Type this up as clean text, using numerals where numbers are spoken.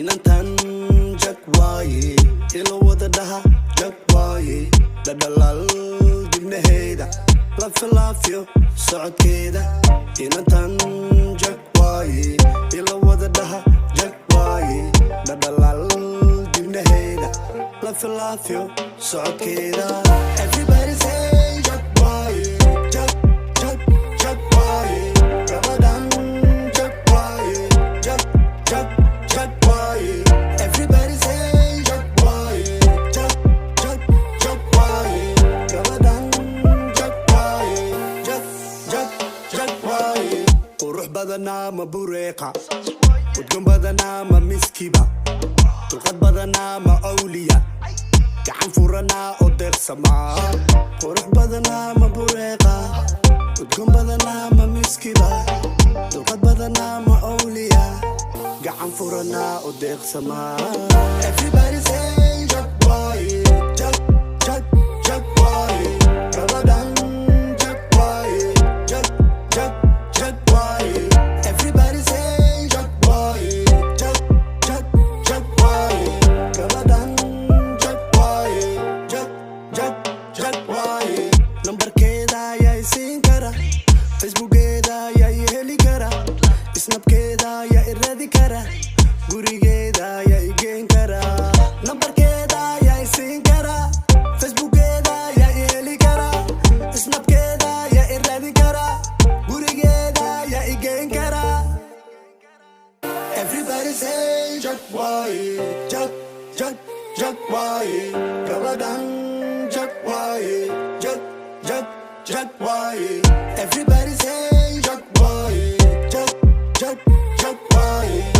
Inantan jag waaye, ila wada dhaha, jag waaye. Dhadhalaal dibnaheeda, lafilaafyo socodkeeda. Inantan jag waaye, ila wada dhaha, jag waaye. Dhadhalaal dibnaheeda, lafilaafyo socodkeeda. Everybody say jag waaye, jag, jag, jag waaye. Gabadhan jag waaye, jag, jag, jag waaye. Everybody say jag waaye, jag, jag, jag waaye. Gabadhan jag waaye, jag, jag, jag waaye. Qurux badanaa ma bureeqa, udgon badanaa ma miskiba, dulqad badanaa ma awliya, gacan furanaa oo deeqsamaa. Qurux badanaa ma bureeqa, udgon badanaa ma miskiba, dulqad badanaa ma awliya, gacan furanaa oo deeqsamaa. Everybody say jag waaye, jag, jag, jag waaye. Gabadhan jag waaye, jag, jag, jag waaye. Everybody say jag waaye, jag, jag, jag waaye. Gabadhan jag waaye, jag, jag, jag waaye. Nambarkeeda ayaa isiin kara, Facebookeeda ayaa i heli kara, Snapkeeda ayaa i raadi kara, gurigeeda ayaa i geen kara. Nambarkeeda ayaa isiin kara, Facebookeeda ayaa i heli kara, Snapkeeda ayaa i raadi kara, gurigeeda ayaa i geen kara. Everybody say jag waaye, jag, jag, jag waaye. Gabadhan jag waaye, jag, jag, jag waaye. Everybody say jag waaye, jag, jag, jag waaye.